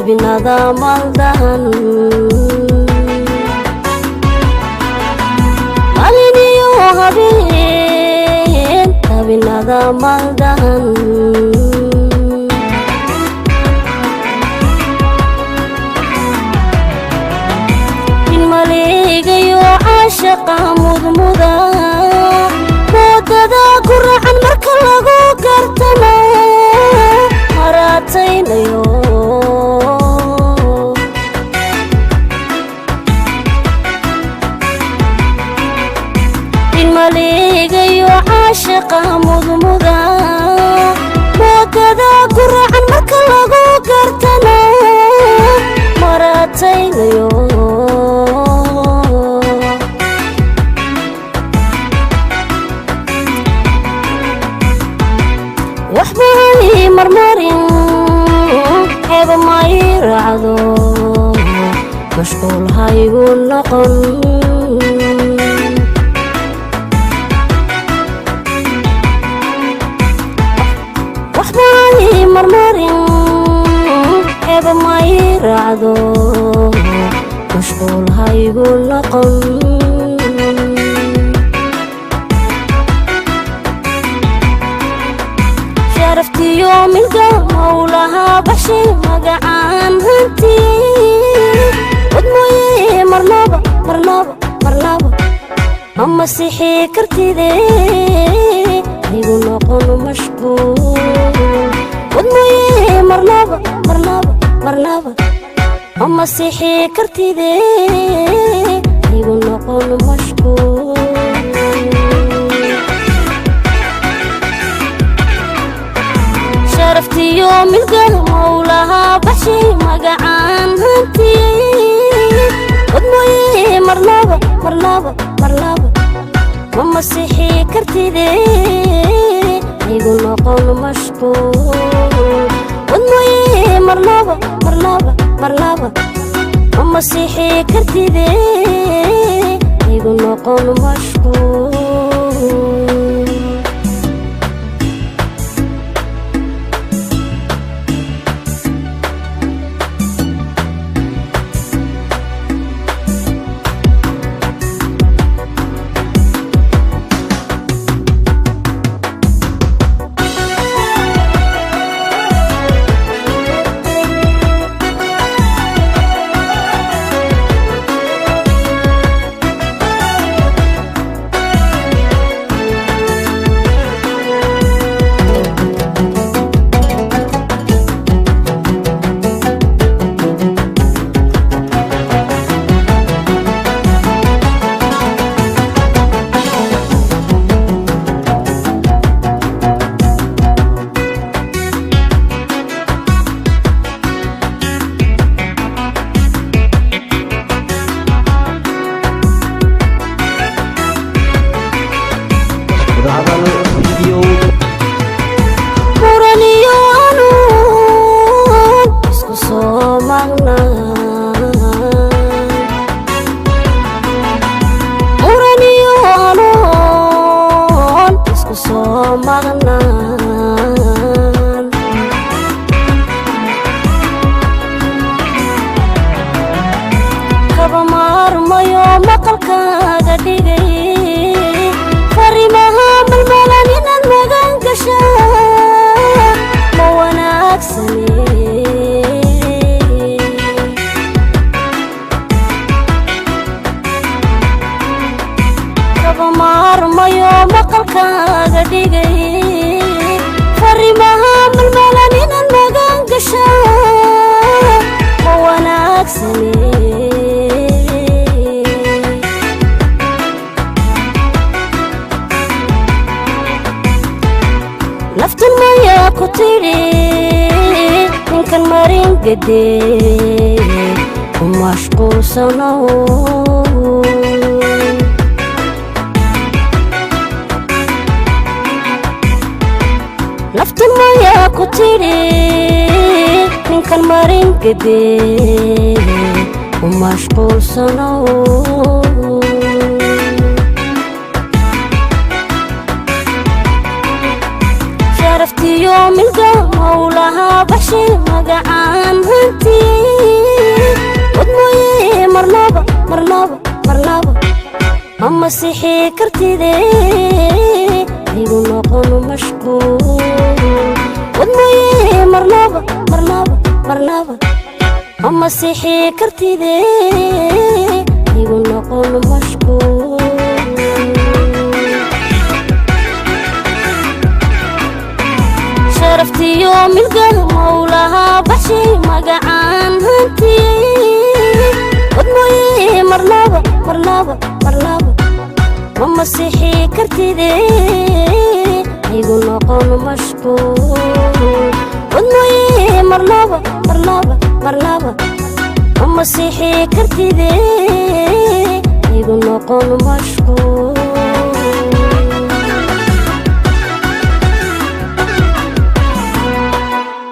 Dabinada maldahan Maliniyo habeen Dabinada maldahan In maleegayo caashaqa mudmuda Moodada ku raacan marka lagu gartana Maraataynayo In maleegayo caashaqa mudmuda Moodada ku raacan marka lagu gartana Maraataynayo Waxba hay marmarin Xeeba ma ii raacdo Mashquul haygu noqon Waxba hay marmarin Xeeba ma ii raacdo Mashquul haygu noqon Sharaftiyo milka mawlaha baxshay magacaan hanti Wadmooye marnaba marnaba marnaba Ma masixi kartide Igu noqon mashquul Wadmooye marnaba marnaba marnaba Ma masixi kartide Igu noqon mashquul Sharaftiyo milka mawlaha baxshay magacaan hanti Wadmooye marnaba marnaba marnaba Ma masixi kartide Igu noqon mashquul Wadmooye marnaba marnaba marnaba Ma masixi kartide Igu noqon mashquul Wadahadal video. Muraniyo anuun isku soo maqnaa Muraniyo anuun isku soo maqnaan Kaba maarmayo maqalkaaga dhigay Fariimaha malmalan inaad magan gashaa Ma wanaagsane Kaba maarmayo maqalkaaga dhigay Fariimaha malmalan inaad magan gashaa Ma wanaagsane Naftan mayaa ku tidhi ninkan marin gede Ku mashquulsanow Naftan mayaa ku tidhi ninkan marin gede Ku mashquulsanow Sharaftiyo milka mawlaha Baxshay magacaan hantiyey, wadmooye marnaba, marnaba, marnaba ma masixi kartide, igu noqon mashquul. Wadmooye marnaba, marnaba, marnaba ma masixi kartide, igu noqon mashquul. Sharaftiyo milgal mawlaha baxshay magacaan hantiyey, wadmooye marnaba, marnaba, marnaba ma masixi kartide, igu noqon mashquul. Wadmooye marnaba, marnaba, marnaba ma masixi kartide, igu noqon mashquul.